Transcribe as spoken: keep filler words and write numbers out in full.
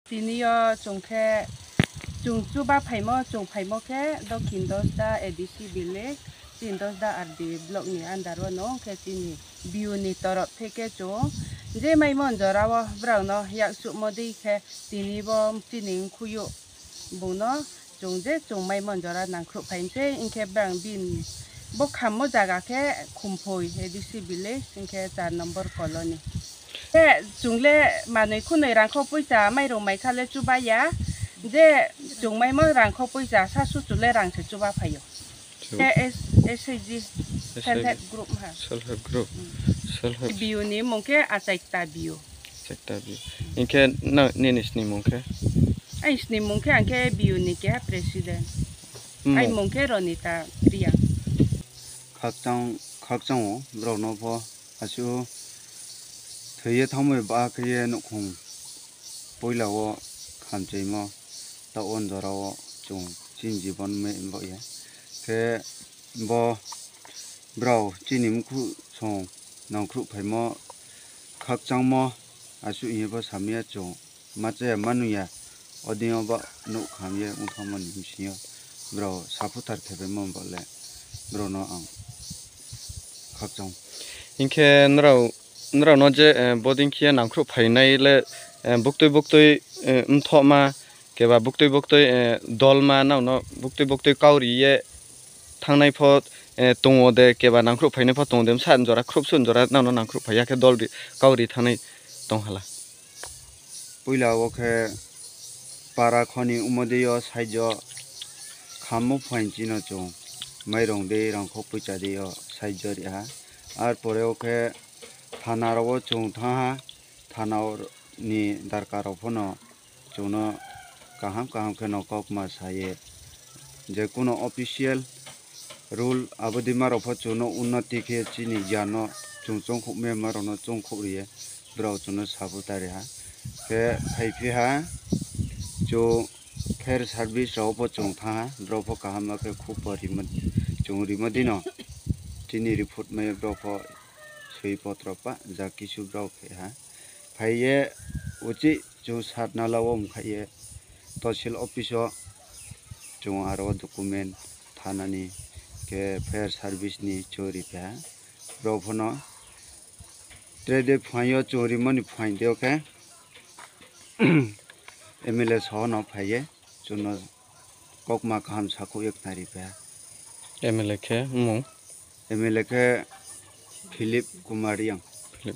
Tini o chwng khe, chwng chuba phaimo, chwng phaimo khe Dokhin Dosda A D C village, chini Dosda R D block ni under o no khe chini B U ni torof theke chwng je maimon jora o borok no yak chukmo di khe tini bo chini nkhuyu bung no chwng je chwng maimon jora nangkhrup phai se hinkhe borok bini bo khammo jaga khe Khumphoi A D C village hinkhe char number colony. Khe chwng le manwi khwnwi rangkhok puisa mairung mai kha le chuba ya. Je chwng maimo rangkhok puisa sa su chwng le rang se chuba phaio. Chu- Khe S-, S H G S H G self help group ha. Self help group. Mm. Self help. B U ni mung khe Achaikta B U. Achaikta B U. Hinkhe na nini sini mung khe? Ai sini mung khe ang khe B U ni keha president. Ai mung khe Ronita Reang. Khakchang, khakchango borok no pho. Achu thwiye thangmani ba khe nukhung puila o khamchaimo ta on jora o chwng chini jibon me bo ya. Khe bo brao chini mkhu song nangkhruh phaimo khakchangmo achu hiye bo samya chwng. Ma chaya ma nungya, o dino ba nuk khamye wngthangmani bisingo borok saputar khebaima bole borokno ang khakchang. Hinkhe norok, norokno je, eh, boding khiya nangkhruh phainai le, eh, buktui buktui, eh, wngthokma keba buktui buktui, eh, dolma nokno buktui buktui kauriye thangnai pho, eh, tongo de keba nangkhruh phainai pho tongo de, msa jora khrupsu jora nokno nangkhruh phaiya khe dol ri, kauri thangnai tong hala. Puila o khe para khoni umodei o side o khammo phain chino chwng mairong dei rangkhok puicha dei o side o riha. Ar pore o khe thana rogo chwng thangha, thana ni darkar rok phano chwngno kaham kaham kheno kokma saye. Je kuno official rule abodima rok pho chwngno unnoti khe chini giyan no chwng chongkhok mema rokno chongkhok riye, borok chwngno sabu tariha. Khe phaiphiha chwng fire service rok pho chwng thaha, borok pho kaham ma khe khub bo rima, chwng rima dino chini report mai borok pho swi potro pa ja kisu borok khe ha. Phaiye uchi chwng sat nala o wngkha ye tosil office o chwng aro document thanani khe fire service ni chwng ripha borok phano trade phaio chwng rimani phaide o khe M L A soho no phaiye chwngno kokma kaham sakhuk ye khnari pha. M L A khe mung? M L A khe Philip Kumar Reang.